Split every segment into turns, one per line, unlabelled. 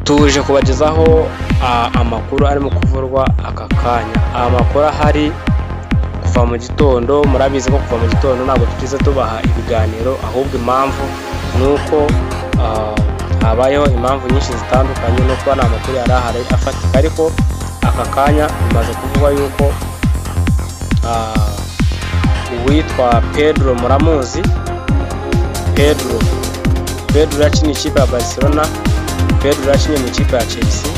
Tuje kubagezaho amakuru arimo kuvurwa aka kanya. Amakuru ahari kuva mu gitondo, murabizi ko kuva mu gitondo ntabwo tutize tubaha ibiganiro, ahubwo impamvu ni uko habayeho impamvu nyinshi zitandukanye no kuba nta makuru yari ahari afatika, ariko aka kanya bimaze kuvugwa yuko uwitwa Pedro, muramuzi Pedro yakiniye ikipe ya Barcelona, Pedro yakinnye mu ikipe ya Chelsea.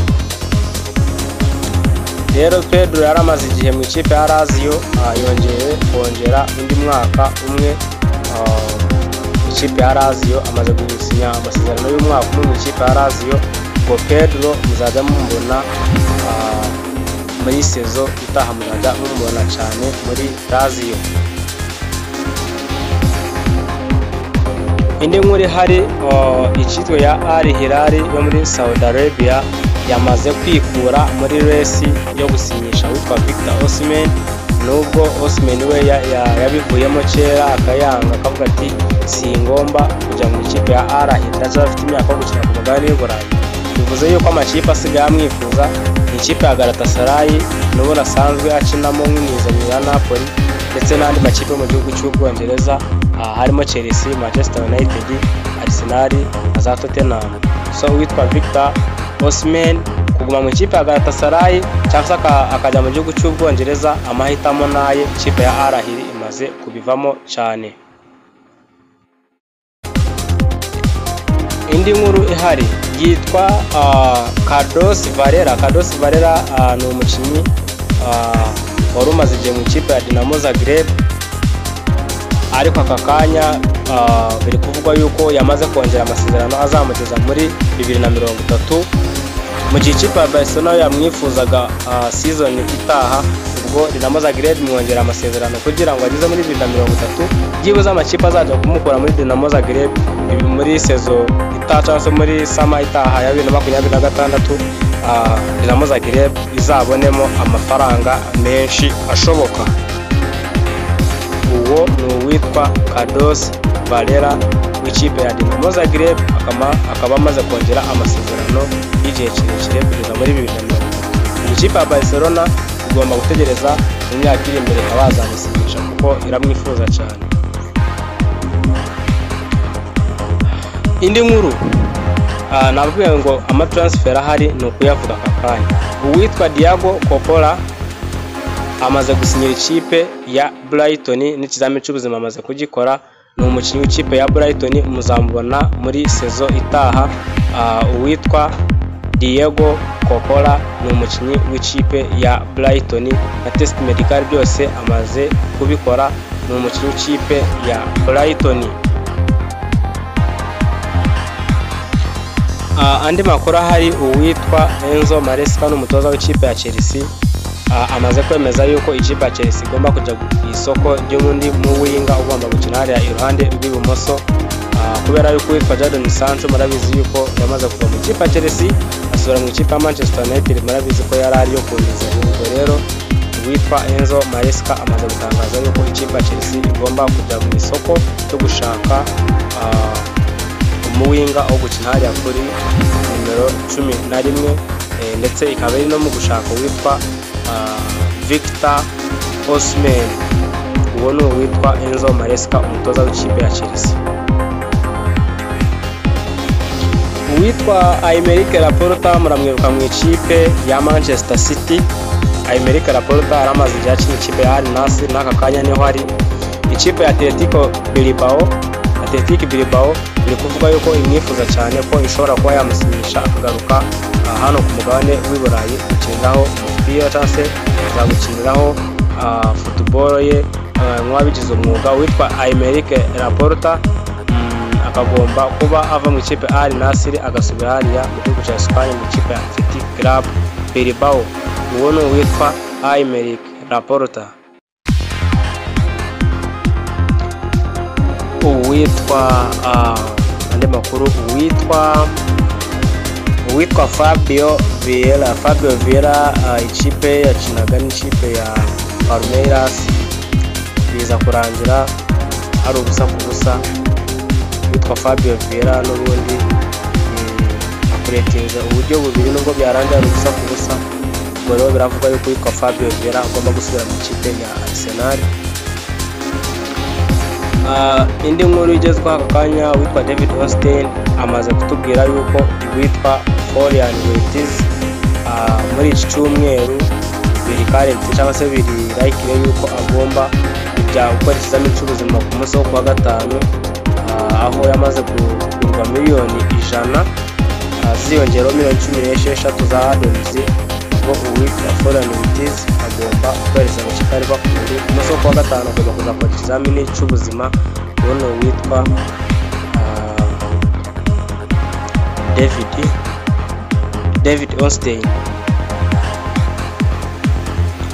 Rero Pedro yari amaze igihe mu ikipe ya Lazio, yongeye kongera undi mwaka umwe ikipe ya Lazio, amaze gusinya amasezerano y'umwaka umwe mu ikipe ya Lazio. Ngo Pedro muzajya mumubona muri sezo itaha, muzajya mumubona cyane muri Lazio. Indi nkuru ihari, ikipe ya Al Hilal yo muri Saudi Arabia yamaze kwikura muri resi yo gusinyisha witwa Victor Osimhen, nubwo Osimhen we yabivuyemo kera akayanga akavuga ati singomba kujya mu ikipe ya Al Hilal, ndacyafite imyaka yo gukina ku mugabane w'i Burayi. Bivuze yuko amakipe asigaye amwifuza ni ikipe ya Galatasaray n'ubundi asanzwe akinamo nk'imizanyo ya Napoli, ndetse n'andi makipe mu gihugu cy'Ubwongereza harimo Chelsea, Manchester United, Arsenal na za Tottenham. So uwitwa Victor Osimhen kuguma mu ikipe ya Galatasaray cyangwa se akajya mu gihugu cy'Ubwongereza, amahitamo naye ikipe ya Al Ahly imaze kubivamo cyane. Indi nkuru ihari yitwa Carlos Varela. Carlos Varela ni umukinnyi wari umaze igihe mu ikipe ya Dinamo Zagreb, ariko aka kanya biri kuvugwa yuko yamaze kongera amasezerano azamugeza muri 2030, mu gihe ikipe ya Barcelona yamwifuzaga season itaha. Ubwo Dinamo Zagreb imwongera amasezerano kugira ngo ageze muri 2030, byibuze amakipe azajya kumukura muri Dinamo Zagreb muri sezo itaha cyangwa se muri sama itaha ya 2026, Dinamo Zagreb izabonemo amafaranga menshi ashoboka. Uwo ni uwitwa Carlos Varela w'ikipe ya Dinamo Zagreb, akaba amaze kongera amasezerano y'igihe kirekire kugeza muri 2030. Ikipe ya Barcelona igomba gutegereza mu myaka iri imbere ikaba yazamusinyisha kuko iramwifuza cyane. Indi nkuru nabwiye ngo amatransfer ahari ni ukuyavuga aka kanya. Uwitwa Diego Coppola amaze gusinyira ikipe ya Brighton, n'ikizamini cy'ubuzima amaze kugikora. Ni umukinnyi w'ikipe ya Brighton, muzamubona muri sezo itaha. Uwitwa Diego Coppola ni umukinnyi w'ikipe ya Brighton, na test medical byose amaze kubikora, ni umukinnyi w'ikipe ya Brighton. Andi makuru ahari, uwitwa Enzo Maresca n'umutoza w'ikipe ya Chelsea amaze kwemeza yuko ikipe ya Chelsea igomba kujya ku isoko ry'undi muwinga ugomba gukina hariya iruhande rw'ibumoso, kubera yuko uwitwa Jadon Sancho murabizi yuko yamaze kuva mu ikipe ya Chelsea asubira mu ikipe ya Manchester United, murabizi ko yari ariyo kunizanya. Ubwo rero uwitwa Enzo Maresca amaze gutangaza yuko ikipe ya Chelsea igomba kujya mu isoko ryo gushaka umuwinga wo gukina hariya kuri nimero 11, ndetse ikaba iri no mu gushaka uwitwa Victor Osimhen. Uwo ni uwitwa Enzo Maresca umutoza w'ikipe ya Chelsea. Uwitwa Aymeric Laporta muramwibuka mu ikipe ya Manchester City. Aymeric Laporta yaramaze igihe akina ikipe ya Al Nassr, n'aka kanya niho ari. Ikipe ya Atletico Bilbao, Athletic Bilbao biri kuvuga yuko imwifuza cyane ko ishobora kuba yamusinyisha akagaruka hano ku mugabane w'i Burayi gukiniraho umupira cyangwa se azagukiniraho football ye nk'uwabigize umwuga. Witwa Aymeric Laporta akagomba kuba ava mu ikipe Al Nassr agasubira hariya mu gihugu cya Espagne mu ikipe ya Athletic Club Bilbao. Uwo ni uwitwa Aymeric Laporta. Uwitwa andi makuru, uwitwa Fabio Vieira. Fabio Vieira ikipe yakinaga n'ikipe ya Palmeiras biza kurangira ari ubusa ku busa. Uwitwa Fabio Vieira n'ubundi Yakuretinze uburyo bubiri nubwo byarangiye ari ubusa ku busa. Ubwo rero biravugwa yuko uwitwa Fabio Vieira agomba gusubira mu ikipe ya Arsenal. Indi nkuru igezweho aka kanya, witwa David Ornstein amaze kutubwira yuko uwitwa Florian Wirtz muri iki cyumweru biri current cyangwa se biri likely yuko agomba kujya gukora ikizamini cy'ubuzima ku munsi wo kuwa gatanu, aho yamaze kugurwa miliyoni 100, ziyongeraho miliyoni 16 za add-ons. Ubwo uwitwa Florian Wirtz agomba kohereza mu kipe ya Liverpool ku munsi wo kuwa gatanu, agomba kuzakora ikizamini cy'ubuzima. Ubona uwitwa David Ornstein.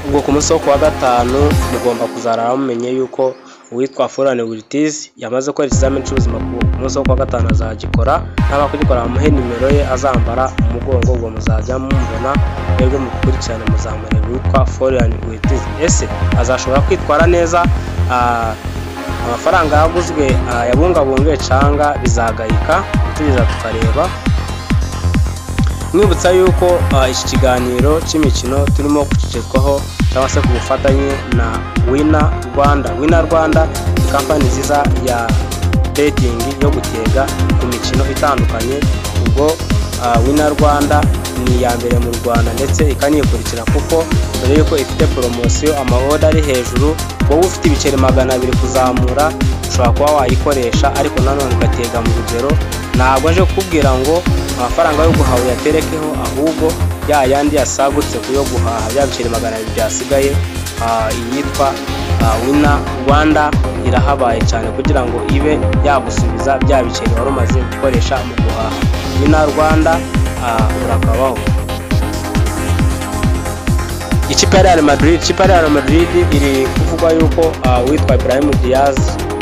Ubwo ku munsi wo kuwa gatanu mugomba kuzarara mumenye yuko uwitwa Florian Wirtz yamaze gukora ikizamini cy'ubuzima. Ku munsi wo kuwa gatanu azagikora, naba kugikora bamuhe nimero ye azambara umugongo. Ubwo muzajya mumubona mwebwe mukurikirane, muzamureba uwitwa Florian Wirtz. Ese azashobora kwitwara neza, amafaranga yaguzwe yabungabunge, canga bizagayika? Tugeza tukareba. Mwibutsa yuko iki kiganiro cy'imikino turimo kukigezwaho cyangwa se ku bufatanye na Wina Rwanda. Wina Rwanda ni kampani nziza ya betting yo gutega ku mikino itandukanye. Ubwo Wina Rwanda ni iya mbere mu Rwanda ndetse ikanikurikira, kuko dore yuko ifite poromosiyo, ama odds ari hejuru. Wowe ufite ibiceri 200 kuzamura ushobora kuba wayikoresha, ariko nanone ugatega mu rugero. Ntabwo aje kukubwira ngo amafaranga yo guhaha uyaterekeho, ahubwo ya yandi yasagutse ku yo guhaha, bya biceri 200 byasigaye, iyitwa Wina Rwanda irahabaye cyane kugira ngo ibe yagusubiza bya biceri wari umaze gukoresha mu guhaha. Wina Rwanda, urakabaho. Ikipe ya Real Madrid iri kuvugwa yuko uwitwa Brahim Diaz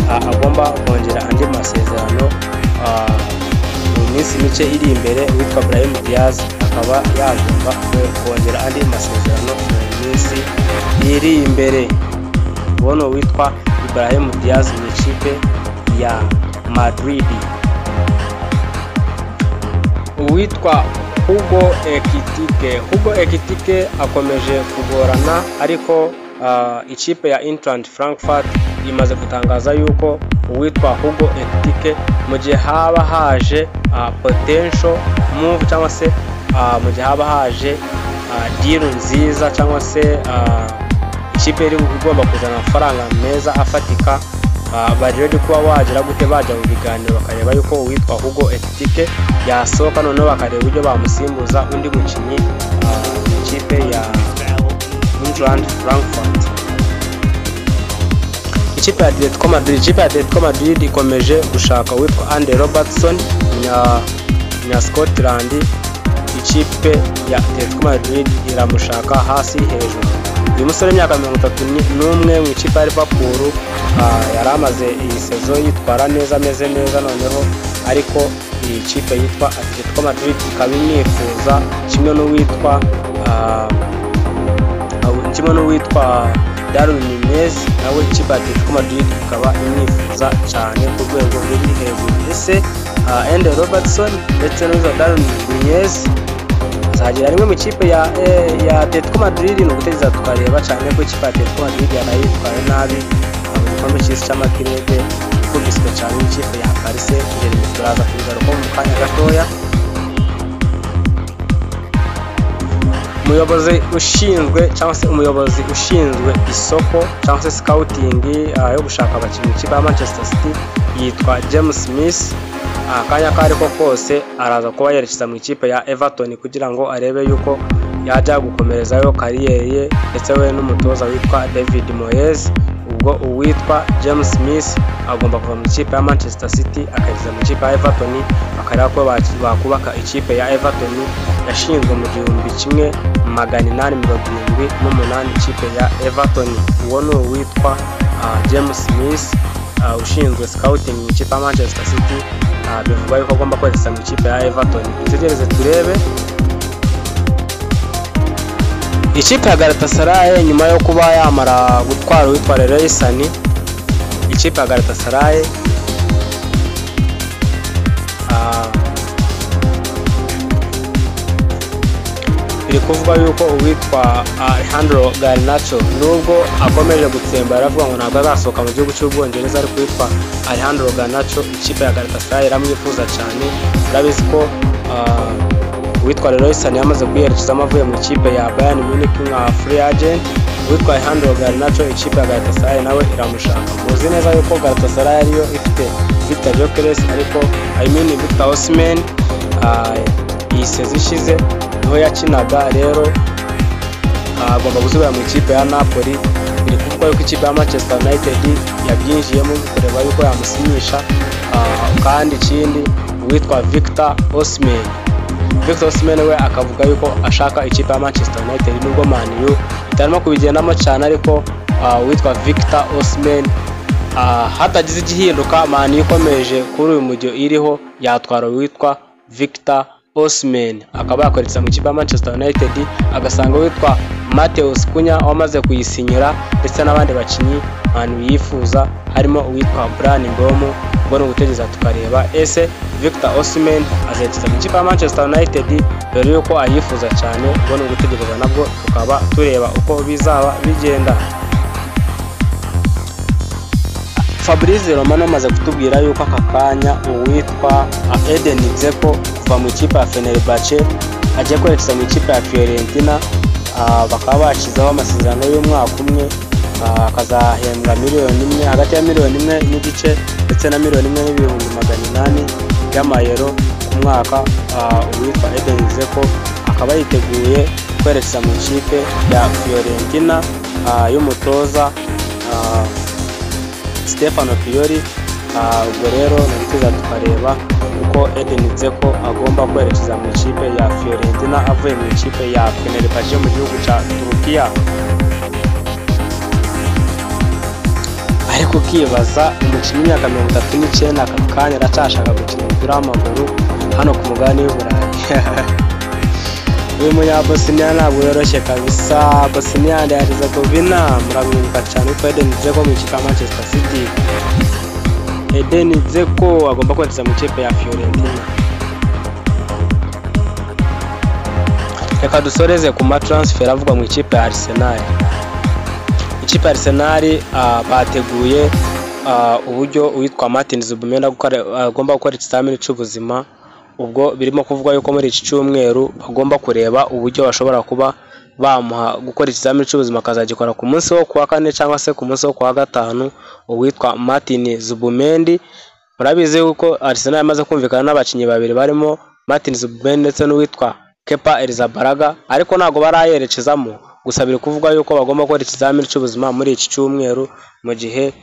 agomba kongera andi masezerano mu minsi mike iri imbere. Uwitwa Brahim Diaz akaba yagomba kongera andi masezerano mu minsi iri imbere. Ubona uwitwa Brahim Diaz mu ikipe ya Madrid. Uwitwa Hugo Ekitike, Hugo Ekitike akomeje kugorana, ariko ikipe ya Eintracht Frankfurt imaze gutangaza yuko uwitwa Hugo Ekitike, mu gihe haba haje potential move cyangwa se mu gihe haba haje deal nziza cyangwa se ikipe iri igomba kuzana amafaranga meza afatika, bari ready kuba wagira gute, bajya mu biganiro bakareba yuko uwitwa Hugo Ekitike yasohoka, noneho bakareba uburyo bamusimbuza undi mukinnyi mu ikipe ya Eintracht Frankfurt. Ikipe ya Atletico Madrid ikomeje gushaka uwitwa Andy Robertson nya Scotland. Ikipe ya Atletico Madrid iramushaka hasi hejuru. Uyu musore w'imyaka 31 mu ikipe ya Liverpool yari amaze iyi saison yitwara neza, ameze neza noneho, ariko iyi kipe yitwa Atletico Madrid ikaba imwifuza kimwe n'uwitwa Darwin Nunez, nawe ikipe ya Atletico Madrid ikaba imwifuza cyane ku rwego ruri hejuru. Ese Andy Robertson ndetse n'uwitwa Darwin Nunez azagera rimwe mu ikipe ya Atletico Madrid? Ni ugutegereza tukareba, cyane ko ikipe ya Atletico Madrid yaraye yitwaye nabi mu gikombe cy'isi cy'amakirebe, ikubiswe cyane n'ikipe ya Paris Saint-Germain. Turaza kubigarukaho mu kanya gatoya. Umuyobozi ushinzwe cyangwa se umuyobozi ushinzwe isoko cyangwa se scouting yo gushaka abakinnyi mu ikipe ya Manchester City yitwa James Smith. Akanya ako ariko kose araza kuba yerekeza mu ikipe ya Everton kugira ngo arebe yuko yajya gukomerezayo career ye, ndetse we n'umutoza witwa David Moyes. Ubwo uwitwa James Smith agomba kuva mu ikipe ya Manchester City akageza mu ikipe ya Everton, bakareba ko bakubaka ikipe ya Everton yashinzwe mu 1878. Ikipe ya Everton, uwo ni uwitwa James Smith ushinzwe scouting mu ikipe ya Manchester City. Bivugwa yuko agomba kwerekeza mu ikipe ya Everton. Dutegereze turebe. Ikipe ya Galatasaray, nyuma yo kuba yamara gutwara uwitwa Leroy Sané, ikipe ya Galatasaray Biri kuvuga yuko uwitwa Alejandro Garnacho, nubwo akomeje gutsemba aravuga ngo ntabwo azasohoka mu gihugu cy'Ubwongereza, ariko uwitwa Alejandro Garnacho ikipe ya Galatasaray iramwifuza cyane. Urabizi ko uwitwa Leroy Sané yamaze kuyerekezamo avuye mu ikipe ya Bayern Munich nka free agent. Uwitwa Alejandro Garnacho ikipe ya Galatasaray nawe iramushaka. Muzi neza yuko Galatasaray ariyo ifite Victor Gyökeres, ariko I mean Victor Osimhen, iyi season ishize niho yakinaga, rero agomba gusubira mu ikipe ya Napoli. Biri kuvugwa yuko ikipe ya Manchester United yabyinjiyemo kureba yuko yamusinyisha. Kandi ikindi, uwitwa Victor Osimhen, Victor Osimhen we akavuga yuko ashaka ikipe ya Manchester United, nubwo Man U itarimo kubigendamo cyane, ariko uwitwa Victor Osimhen, hatagize igihinduka, Man U ikomeje kuri uyu mujyo iriho, yatwara uwitwa Victor Osimhen akaba yakwerekeza mu ikipe ya Manchester United, agasanga uwitwa Matheus Cunha wamaze kuyisinyira ndetse n'abandi bakinnyi Man U yifuza harimo uwitwa Bryan Mbeumo. Ubwo ni ugutegereza tukareba ese Victor Osimhen azerekeza mu ikipe ya Manchester United, dore yuko ayifuza cyane. Ubwo ni ugutegereza nabwo tukaba tureba uko bizaba bigenda. Fabrizio Romano amaze kutubwira yuko aka kanya uwitwa Edin Dzeko kuva mu ikipe ya Fenerbahce agiye kwerekeza mu ikipe ya Fiorentina, bakaba bashyizeho amasezerano y'umwaka umwe, akazahembwa 1 miliyoni, hagati ya 1.5 miliyoni ndetse na 1.8 miliyoni y'amayero ku mwaka. Uwitwa Edin Dzeko akaba yiteguye kwerekeza mu ikipe ya Fiorentina y'umutoza Stefano Pioli. Ubwo rero ni tuza tukareba uko Edin Dzeko agomba kwerekeza mu ikipe ya Fiorentina avuye mu ikipe ya Fenerbahce mu gihugu cya Turukiya. Ariko ukibaza, umukinnyi w'imyaka 39 aka kanya aracyashaka gukina umupira w'amaguru hano ku mugabane w'Uburayi? Uyu munyabosiniya ntabwo yoroshye kabisa. Bosiniya and Herzegovina, muramwibuka cyane ko Edin Dzeko mu ikipe ya Manchester City. Edin Dzeko agomba kwerekeza mu ikipe ya Fiorentina. Reka dusoreze ku ma transfer avugwa mu ikipe ya Arsenal. Ikipe ya Arsenal bateguye uburyo uwitwa Martin Zubimendi agomba gukora ikizamini cy'ubuzima. Ubwo birimo kuvugwa yuko muri iki cyumweru bagomba kureba uburyo bashobora kuba bamuha gukora ikizamini cy'ubuzima, akazagikora ku munsi wo kuwa kane cyangwa se ku munsi wo kuwa gatanu. Uwitwa Martin Zubimendi, murabizi yuko Arsenal yamaze kumvikana n'abakinnyi babiri barimo Martin Zubimendi ndetse n'uwitwa Kepa Arrizabalaga, ariko ntabwo barayerekezamo. Gusa biri kuvugwa yuko bagomba gukora ikizamini cy'ubuzima muri iki cyumweru, mu gihe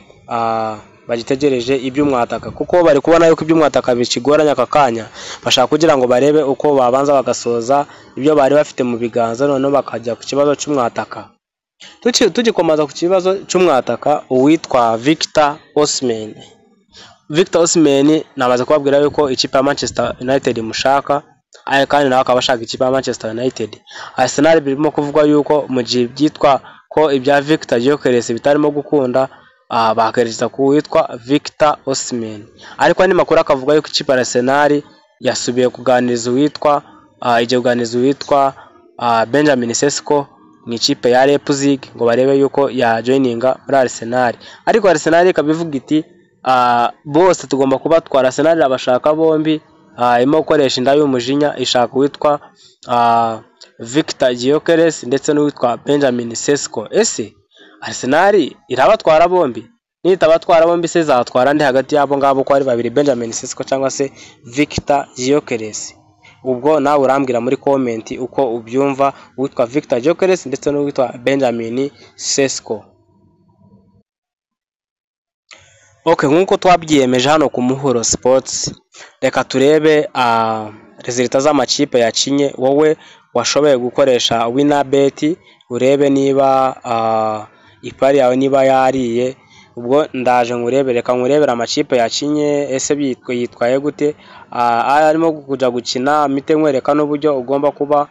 bagitegereje iby'umwataka, kuko bari kubona yuko iby'umwataka bikigoranye aka kanya. Bashaka kugira ngo barebe uko babanza bagasoza ibyo bari bafite mu biganza, noneho bakajya ku kibazo cy'umwataka. Tugikomeza ku kibazo cy'umwataka, uwitwa Victor Osimhen, Victor Osimhen namaze kubabwira yuko ikipe ya Manchester United imushaka, kandi nawe akaba ashaka ikipe ya Manchester United. Arsenal birimo kuvugwa yuko mu gihe byitwa ko ibya Victor Gyökeres bitarimo gukunda, bakerekeza ku witwa Victor Osimhen. Ariko andi makuru akavuga yuko ikipe ya Arsenal yasubiye kuganiriza uwitwa, igiye kuganiriza uwitwa Benjamin Sesko mu ikipe ya Leipzig, ngo barebe yuko yajoininga muri Arsenal. Ariko Arsenal ikaba ivuga iti bose tugomba kubatwara. Arsenal irabashaka bombi, irimo gukoresha inda y'umujinya, ishaka uwitwa Victor Gyökeres ndetse n'uwitwa Benjamin Sesko. Ese Arsenal irabatwara bombi? Nitabatwara bombi se izatwara ndi hagati y'abo ngabo ko ari babiri, Benjamin Sesko cyangwa se Victor Gyökeres? Ubwo nawe urambwira muri comment uko ubyumva, uwitwa Victor Gyökeres ndetse n'uwitwa Benjamin Sesko. Okay, nk'uko twabyiyemeje hano ku Muhuro Sports, reka turebe résultats z'amakipe yakinye. Wowe washoboye gukoresha Winabet, urebe niba ipari yawe niba yariye. Ubwo ndaje nkurebe, reka nkurebere amakipe yakinye, ese yitwaye gute arimo kujya gukina, mpite nkwereka n'uburyo ugomba kuba,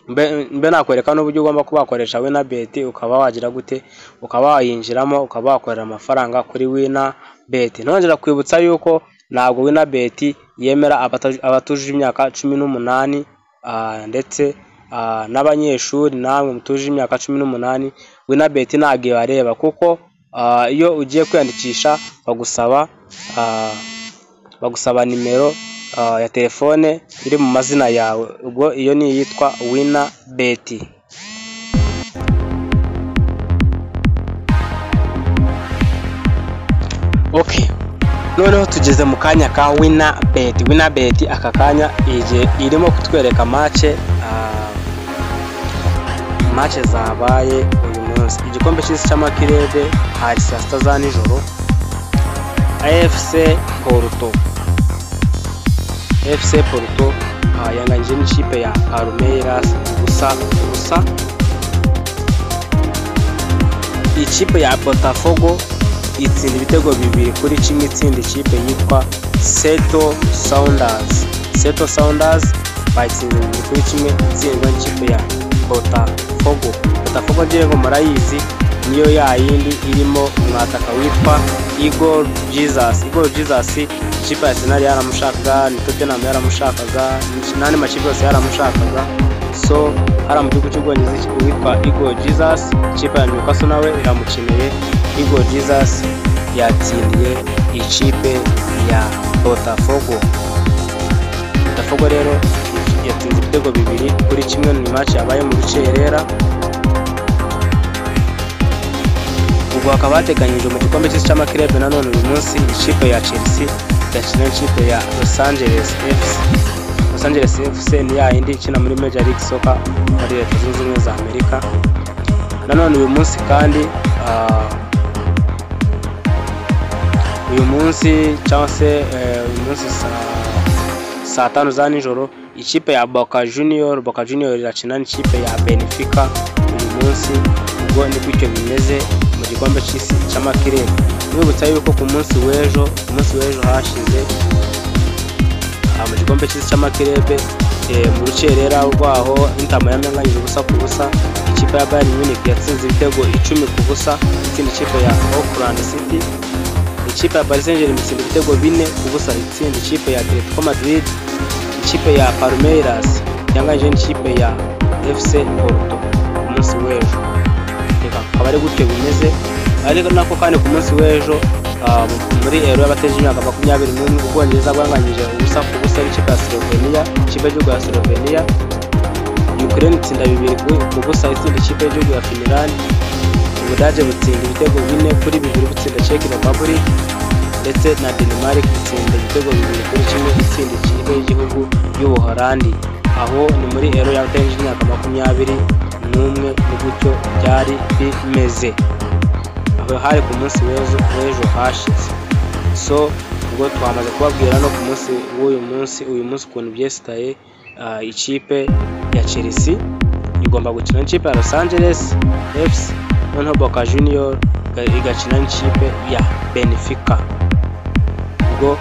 mbe nakwereka n'uburyo ugomba kuba wakoresha Winabet, ukaba wagira gute, ukaba wayinjiramo, ukaba wakorera amafaranga kuri Winabet. Nongera kwibutsa yuko ntabwo Winabet yemera abatujuje imyaka 18. ndetse n'abanyeshuri namwe mutuje imyaka 18, Winabet ntabwo ibareba, kuko iyo ugiye kwiyandikisha bagusaba nimero ya telefone iri mu mazina yawe. Ubwo iyo ni iyitwa Winabet. Okay, noneho tugeze mu kanya ka Winabet. Winabet aka kanya irimo kutwereka match zabaye uyu munsi. Igikombe cy'isi cy'amakirebe hari saa 6 za nijoro, AFC Porto yanganyije n'ikipe ya Palmeiras 0-0. Ikipe ya Botafogo itsinda ibitego 2-1, itsinda ikipe yitwa Seattle Sounders. Seattle Sounders bayitsinze 2-1, itsindwa n'ikipe ya Botafogo. Botafogo ngira ngo murayizi, niyo yayindi irimo umwataka witwa Igor Jesus. Igor Jesus ikipe ya Arsenal yaramushakaga, ni Tottenham yaramushakaga, n'andi makipe yose yaramushakaga. So hara mu gihugu cy'Ubwongereza witwa Igor Jesus, ikipe ya Newcastle nawe iramukeneye. Igor Jesus yatsindiye ikipe ya Botafogo. Botafogo rero yatsinze ibitego 2-1 mu match yabaye mu rukerera. Ubwo hakaba hateganyijwe mu gikombe cy'isi cy'amakirebe nanone uyu munsi ikipe ya Chelsea igakina n'ikipe ya Los Angeles FC. Los Angeles FC ni ya yindi ikina muri Major League Soccer muri Leta Zunze Ubumwe za Amerika. Nanone uyu munsi kandi uyu munsi cyangwa se uyu munsi saa 5 za nijoro ikipe ya Boca Junior irakina n'ikipe ya Benfica uyu munsi. Ubwo ni gutyo bimeze mu gikombe cy'isi cy'amakirere. Mwibutsa yuko ku munsi w'ejo hashize mu gikombe cy'isi cy'amakirebe mu rukerera rwaho Inter Miami yanganyije 0-0. Ikipe ya Bayern Munich yatsinze ibitego 10-0 itsinda ikipe ya Auckland City. Ikipe ya Paris Saint-Germain itsinda ibitego 4-0 itsinda ikipe ya Atletico Madrid. Ikipe ya Palmeiras yanganyije n'ikipe ya FC Porto ku munsi w'ejo. Reka akaba ari gutyo bimeze. Ariko nako kandi ku munsi w'ejo muri Euro y'abateje imyaka 21 Ubwongereza bwanganyije 0-0 n'ikipe ya Slovenia, ikipe y'igihugu ya Slovenia. Ukraine itsinda 2-0 itsinda ikipe y'igihugu ya Finland. Ubudage butsinda ibitego 4-2 butsinda Czech Republic, ndetse na Denmark itsinda ibitego 2-1 itsinda ikipe y'igihugu y'Ubuholandi. Aho ni muri Euro y'abateje imyaka 21, ni gutyo byari bimeze. Aho hari ku munsi w'ejo hashize. So ubwo twamaze kubabwira no ku munsi w'uyu munsi, uyu munsi ukuntu byesitaye. Ikipe ya Chelsea igomba gukina n'ikipe ya Los Angeles FC, noneho Boca Junior igakina n'ikipe ya Benfica. Ubwo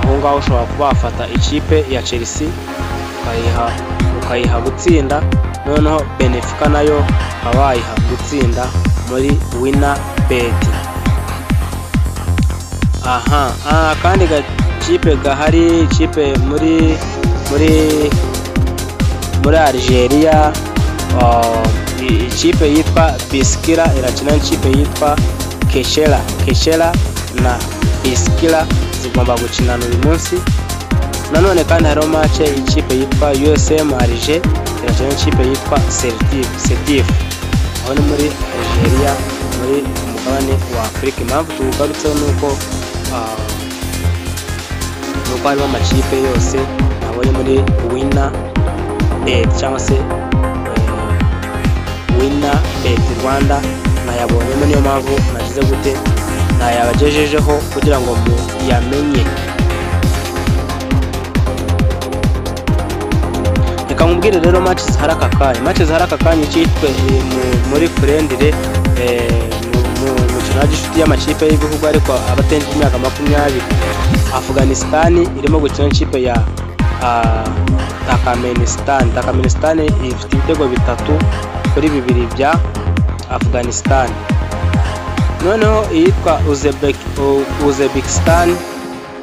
aho ngaho ushobora kuba wafata ikipe ya Chelsea ukayiha gutsinda, noneho Benfica nayo abayiha gutsinda muri Winabet. Aha, kandi gakipe gahari, ikipe muri muri muri Algeria, ikipe yitwa Biskira irakina n'ikipe yitwa Keshera. Keshera na Biskira zigomba gukinana uyu munsi. Nanone kandi hariho match ikipe yitwa USM Alger irakina n'ikipe yitwa Setif. Aho ni muri Algeria, muri umugabane wa Afurika. Impamvu tugarutseho nuko harimo amakipe yose nabonye muri Winabet cyangwa se Winabet Rwanda nayabonyemo, niyo mpamvu nagize gute nayabagejejeho kugira ngo muyamenye. Reka nkubwire rero match zihari aka kanya. Match zihari aka kanya icyitwe muri friendly, mu mukino wa gishuti y'amakipe y'ibihugu ariko abatenje imyaka 20. Afghanistan irimo gukina n'ikipe ya Turkmenistan. Turkmenistan ifite ibitego 3-2 bya Afghanistan. Noneho iyitwa Uzbekistan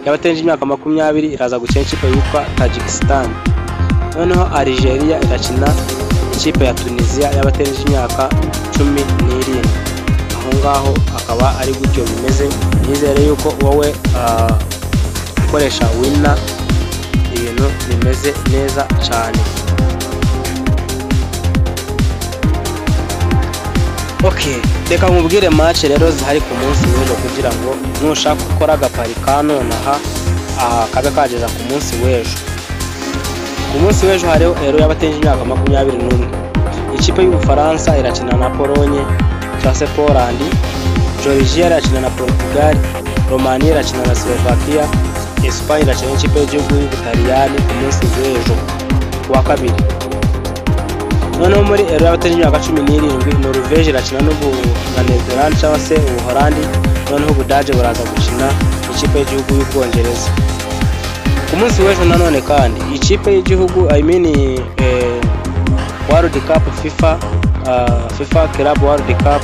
y'abatenje imyaka 20 iraza gukina n'ikipe yitwa Tajikistan. Noneho Algeria irakina ikipe ya Tunisia y'abatarengeje imyaka 17. Aho ngaho akaba ari gutyo bimeze. Nizere yuko wowe ukoresha Winner ibintu bimeze neza cyane. Okay, reka nkubwire match rero zihari ku munsi w'ejo kugira ngo nushaka gukora agapari ka nonaha kabe kageza ku munsi w'ejo. Ku munsi w'ejo hariho Euro y'abatenje imyaka 21. Ikipe y'Ubufaransa irakina na Polonye cyangwa se Poland, Georgia irakina na Portugal, Romania irakina na Slovakia, Espagne irakina n'ikipe y'igihugu y'Ubutaliyani ku munsi w'ejo ku wa kabiri. Noneho muri Euro y'abatenje imyaka 17, Norvège irakina na Netherlands cyangwa se Ubuholandi, noneho Ubudage buraza gukina ikipe y'igihugu y'Ubwongereza. Ku munsi w'ejo nanone kandi ikipe y'igihugu I mean World Cup FIFA, FIFA Club World Cup,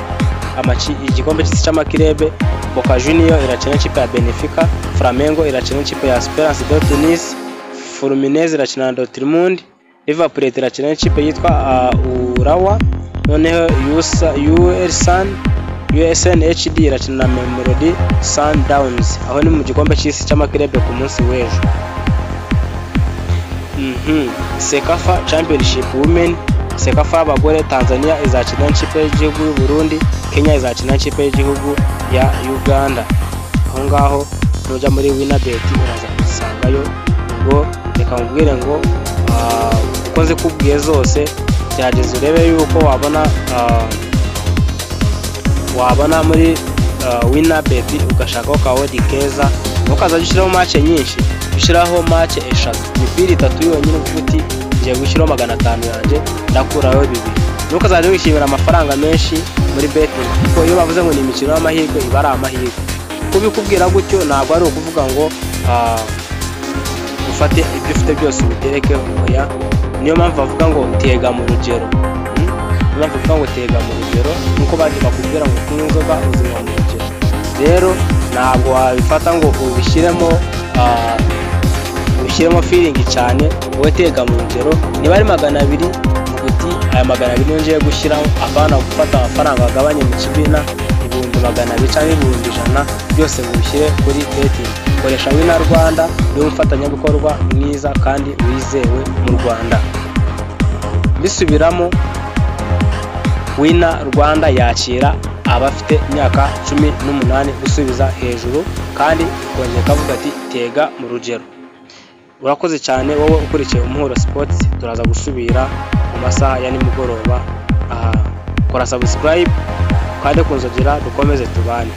igikombe cy'isi cy'amakirebe, Boca Juniors irakina n'ikipe ya Benfica, Flamengo irakina n'ikipe ya Esperance de Tunis, Fluminense irakina na Dortmund, Liverpool irakina n'ikipe yitwa Urawa, noneho USN HD irakina na Mamelodi Sundowns. Aho ni mu gikombe cy'isi cy'amakirebe ku munsi w'ejo. Sekafa Championship Women, Sekafa y'abagore, Tanzania izakina n'ikipe y'igihugu y'u Burundi, Kenya izakina n'ikipe y'igihugu ya Uganda. Aho ngaho nujya muri Winner Bet uraza kuzisangayo. Ubwo reka nkubwire ngo uko nzikubwiye zose gerageza urebe yuko wabona muri Winner Bet ugashakaho ka odd keza, ntukazajya ushyiraho match nyinshi, ushyiraho match 3, imipira 3 yonyine, uvuga uti ngiye gushyiraho 500 yanjye ndakuraho 2. Ntukazajya wishimira amafaranga menshi muri betting, kuko iyo bavuze ngo ni imikino y'amahirwe iba ari amahirwe. Kubikubwira gutyo ntabwo ari ukuvuga ngo ufate ibyo ufite byose ubiterekeho, oya. Niyo mpamvu bavuga ngo tega mu rugero. Niyo mpamvu bavuga ngo tega mu rugero, nkuko bagiye bakubwira ngo kunywa inzoga uzinywa mu rugero. Rero ntabwo wabifata ngo ubishyiremo feeling cyane, wowe tega mu rugero. Niba ari 200 uti aya 200 niyo ngiye gushyiraho, apana gufata amafaranga agabanye mu kibina 200,000 cyangwa 100,000 byose ngo ubishyire kuri betting. Koresha Winner Rwanda, niwe mufatanyabikorwa mwiza kandi wizewe mu Rwanda. Bisubiramo, Winner Rwanda yakira abafite imyaka 18 gusubiza hejuru, kandi ikongera ikavuga ati tega mu rugero. Urakoze cyane wowe ukurikiye Umuhuro Sports, turaza gusubira mu masaha ya nimugoroba. Kora subscribe kandi kunzogera dukomeze tubane.